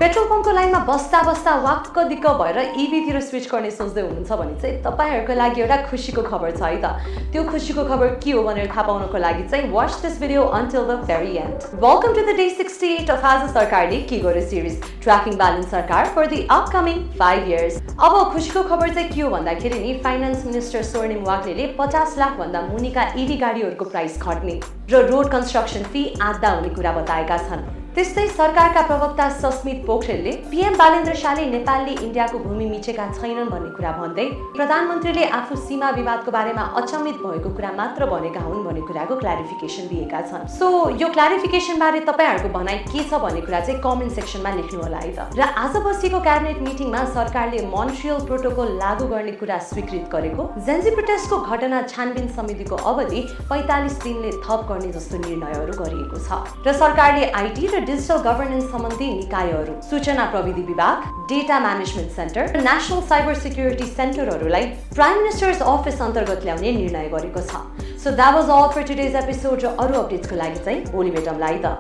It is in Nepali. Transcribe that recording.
पेट्रोल पम्पको लाइनमा बस्दा बस्दा वाक्क दिक्क भएर ईभीतिर स्विच गर्ने सोच्दै हुनुहुन्छ भने चाहिँ तपाईहरुको लागि एउटा खुशीको खबर छ है त। त्यो खुशीको खबर के हो भनेर थाहा पाउनको लागि चाहिँ watch this video until the very end. Welcome to the day 68 of आज सरकारले के गर्यो सिरिज ट्र्याकिङ ब्यालेन्स सरकार for the upcoming 5 years. अब खुशीको खबर चाहिँ के हो भन्दाखेरि नि फाइनान्स मिनिस्टर स्वर्णिम वाग्लेले 50 लाख भन्दा मुनिका ईडी गाडीहरुको प्राइस घट्ने र रोड कन्स्ट्रक्सन फी आधा हुने कुरा बताएका छन्। त्यस्तै सरकारका प्रवक्ता सस्मित पोखरेलले पीएम बालेन्द्र शाहले नेपालले इन्डियाको भूमि मिचेका छैनन् भन्ने कुरा भन्दै प्रधानमन्त्रीले आफू सीमा विवादको बारेमा अचम्मित भएको कुरा मात्र भनेका हुन् भन्ने कुराको क्ल्यारिफिकेसन दिएका छन्। सो यो क्ल्यारिफिकेसन बारे तपाईहरुको भनाइ के छ भन्ने कुरा चाहिँ कमेन्ट सेक्सनमा लेख्नु होला है त। र आज बसेको क्याबिनेट मिटिङमा सरकारले मोन्ट्रियल प्रोटोकल लागू गर्ने कुरा स्वीकृत गरेको, जेन्जी प्रोटेस्टको घटना छानबिन समितिको अवधि 45 दिनले थप गर्ने जस्तो निर्णयहरू गरिएको छ। र सरकारले आईटी र डिजिटल गभर्नेन्स सम्बन्धी निकायहरू, सूचना प्रविधि विभाग, डेटा म्यानेजमेन्ट सेन्टर र नेशनल साइबर सिक्युरिटी सेन्टरहरूलाई प्राइम मिनिस्टर्स अफिस अन्तर्गत ल्याउने निर्णय गरेको छ। So that was all for today's episode र अरु अपडेट्सको लागि चाहिँ भोलि भेटौँला है त।